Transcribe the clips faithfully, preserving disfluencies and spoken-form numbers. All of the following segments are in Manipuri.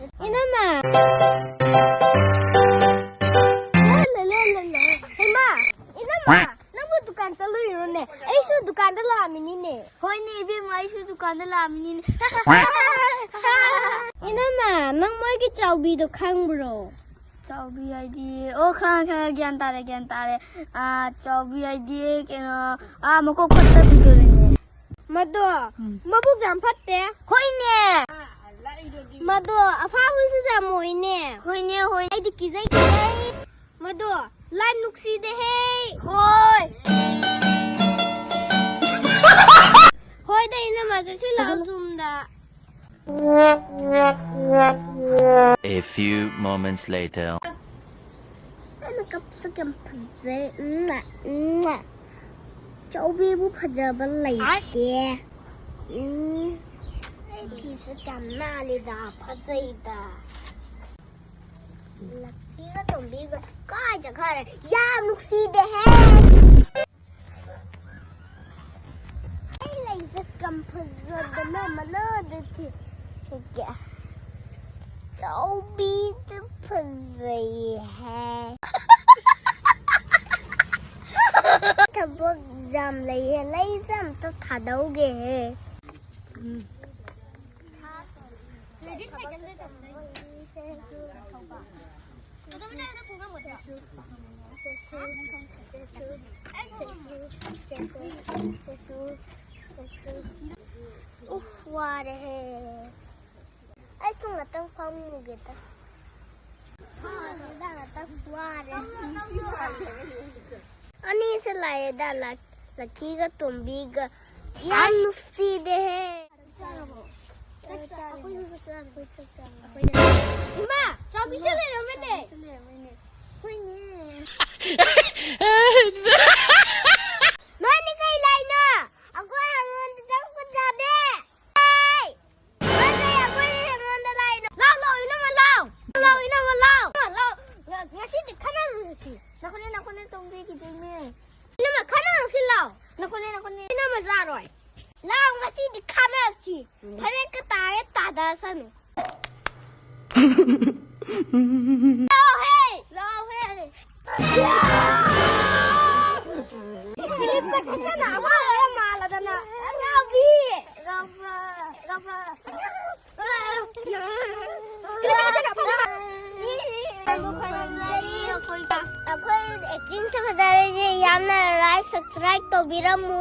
ꯏꯅꯝꯃ! ꯂꯥ, ꯂꯥ, ꯂꯥ, ꯂꯥ, ꯂꯥ꯫ ꯍꯩꯃꯥ! ꯏꯅꯝꯃ! ꯅꯪꯕꯨ ꯗꯨꯀꯥꯟ ꯆꯠꯂꯨꯏꯔꯣꯅꯦ? ꯑꯩꯁꯨ ꯗꯨꯀꯥꯟꯗ ꯂꯥꯛꯑꯝꯃꯤꯅꯤꯅꯦ꯫ ꯍꯣꯏꯅꯦ ꯏꯕꯦꯝꯃ, ꯑꯩꯁꯨ ꯗꯨꯀꯥꯟꯗ ꯂꯥꯛꯑꯝꯃꯤꯅꯤꯅꯦ꯫ ꯏꯅꯝꯃ, ꯅꯪ ꯃꯣꯏꯒꯤ ꯆꯥꯎꯕꯤꯗꯣ ꯈꯪꯕ꯭ꯔꯣ? ꯆꯥꯎꯕꯤ ꯍꯥꯏꯗꯤ, ꯑꯣ, ꯈꯪꯉꯦ, ꯈꯪꯉꯦ, ꯒ꯭ꯌꯥꯟ ꯇꯥꯔꯦ, ꯒ꯭ꯌꯥꯟ ꯇꯥꯔꯦ꯫ ꯑꯥ, ꯆꯥꯎꯕꯤ ꯍꯥꯏꯗꯤ ꯀꯩꯅꯣ, ꯑꯥ, ꯃꯀꯣꯛ ꯐꯠꯇꯕꯤꯗꯨꯅꯤꯅꯦ꯫ ꯃꯗꯣ ꯎꯝ꯫ ꯃꯕꯨꯛ ꯌꯥꯝ ꯐꯠꯇꯦ꯫ ꯍꯣꯏꯅꯦ꯫ ꯃꯗꯣ ꯑꯐꯥꯎꯕꯁꯨ ꯌꯥꯝ ꯑꯣꯏꯅꯦ꯫ ꯍꯣꯏꯅꯦ, ꯍꯣꯏ꯫ ꯑꯩꯗꯤ ꯀꯤꯖꯩ, ꯀꯤꯖꯩ꯫ ꯃꯗꯣ ꯂꯥꯏ ꯅꯨꯡꯁꯤꯗꯦꯍꯦ꯫ ꯍꯣꯏ꯫ ꯍꯣꯏꯗ, ꯏꯅꯝꯃ, ꯆꯠꯁꯤꯜꯂꯛꯑꯣ ꯆꯨꯝꯗ꯫ A few moments later. ꯑꯩꯅ ꯀꯞꯁꯨ ꯌꯥꯝ ꯐꯖꯩ꯫ ꯎꯝ, ꯎꯝ꯫ ꯆꯥꯎꯕꯤꯕꯨ ꯐꯖꯕ ꯂꯩꯇꯦ꯫ ꯎꯝ꯫ ꯑꯩ ꯐꯤꯁꯨ ꯌꯥꯝ ꯅꯥꯜꯂꯤꯗ, ꯐꯖꯩꯗ꯫ ꯂꯛꯀꯤꯒ ꯇꯣꯝꯕꯤꯒ ꯀꯥꯏ ꯆꯠꯈ꯭ꯔꯦ? ꯌꯥꯝ ꯅꯨꯡꯁꯤꯗꯦꯍꯦ꯫ ꯑꯩ ꯂꯩꯁꯦ ꯌꯥꯝ ꯐꯖꯗꯅ ꯃꯅꯥꯗ ꯊꯤ-, ꯊꯤꯒꯦ꯫ ꯆꯥꯎꯕꯤꯗ ꯐꯖꯩꯍꯦ꯫ ꯊꯕꯛ ꯌꯥꯝ ꯂꯩꯍꯦ, ꯂꯩꯁꯦ ꯑꯝꯇ ꯊꯥꯗꯧꯒꯦꯍꯦ꯫ ꯎꯝ꯫ ꯎꯐ, ꯋꯥꯔꯦꯍꯦ꯫ ꯑꯩꯁꯨ ꯉꯥꯛꯇꯪ ꯐꯝꯃꯨꯒꯦꯗ꯫ ꯐꯝꯃꯨꯒꯦꯗ, ꯉꯥꯛꯇꯪ ꯋꯥꯔꯦ꯫ ꯑꯅꯤꯁꯦ ꯂꯥꯛꯑꯦꯗ, ꯂꯛ-, ꯂꯛꯀꯤꯒ ꯇꯣꯝꯕꯤꯒ꯫ ꯌꯥꯝ ꯅꯨꯡꯁꯤꯗꯦꯍꯦ꯫ ꯆꯥꯔꯕꯣ? ꯆꯥꯛ ꯆꯥ-, ꯑꯩꯈꯣꯏꯁꯨ ꯆꯥꯛ ꯆꯥꯔꯦ, ꯑꯩꯈꯣꯏ ꯆꯥꯛ ꯆꯥꯔꯦ꯫ ꯏꯃꯥ, ꯆꯥꯎꯕꯤꯁꯨ ꯂꯩꯔꯝꯃꯦꯅꯦ꯫ ꯆꯥꯎꯕꯤꯁꯨ ꯂꯩꯔꯝꯃꯦꯅꯦ꯫ ꯍꯣꯏꯅꯦ꯫ ꯅꯣꯏꯅꯤ ꯀꯩ ꯂꯥꯏꯅꯣ? ꯑꯩꯈꯣꯏ ꯍꯪꯉꯣꯟꯗ ꯆꯪꯉꯛꯄ ꯌꯥꯗꯦ꯫ ꯑꯩ! ꯅꯣꯏ ꯀꯩ ꯑꯩꯈꯣꯏ ꯍꯪꯉꯣꯟꯗ ꯂꯥꯛꯏꯅꯣ? ꯂꯥꯎ, ꯂꯥꯎ, ꯏꯅꯝꯃ, ꯂꯥꯎ! ꯂꯥꯎ, ꯏꯅꯝꯃ, ꯂꯥꯎ! ꯂꯥꯎ, ꯉ-, ꯉꯁꯤꯗꯤ ꯈꯠꯅꯔꯨꯔꯁꯤ꯫ ꯅꯈꯣꯏꯅꯦ, ꯅꯈꯣꯏꯅꯦ ꯇꯣꯡꯕꯤꯈꯤꯗꯣꯏꯅꯦ꯫ ꯏꯅꯝꯃ, ꯈꯠꯅꯔꯨꯁꯤ ꯂꯥꯎ꯫ ꯅꯈꯣꯏꯅꯦ, ꯅꯈꯣꯏꯅꯦ꯫ ꯏꯅꯝꯃ ꯌꯥꯔꯣꯏ꯫ ꯂꯥꯎ, ꯉꯁꯤꯗꯤ ꯈꯠꯅꯔꯁꯤ꯫ ꯐꯅꯦꯛꯀ ꯇꯥꯔꯦ ꯇꯥꯗꯁꯅꯨ꯫ ꯂꯥꯎꯍꯦ! ꯂꯥꯎꯍꯦ! ꯐꯤꯂꯝꯗ ꯐꯖꯅ ꯑꯃ ꯃꯥꯜꯂꯗꯅ꯫ ꯑꯉꯥꯎꯕꯤ! ꯔꯥꯕ, ꯔꯥꯕ꯫ ꯑꯩꯈꯣꯏ actingꯁꯦ ꯐꯖꯔꯗꯤ ꯌꯥꯝꯅ like, subscribe ꯇꯧꯕꯤꯔꯝꯃꯨ꯫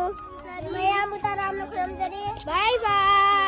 ꯃꯌꯥꯝꯕꯨ ꯇꯔꯥꯝꯅ ꯈꯨꯔꯨꯝꯖꯔꯤ꯫ Bye bye꯫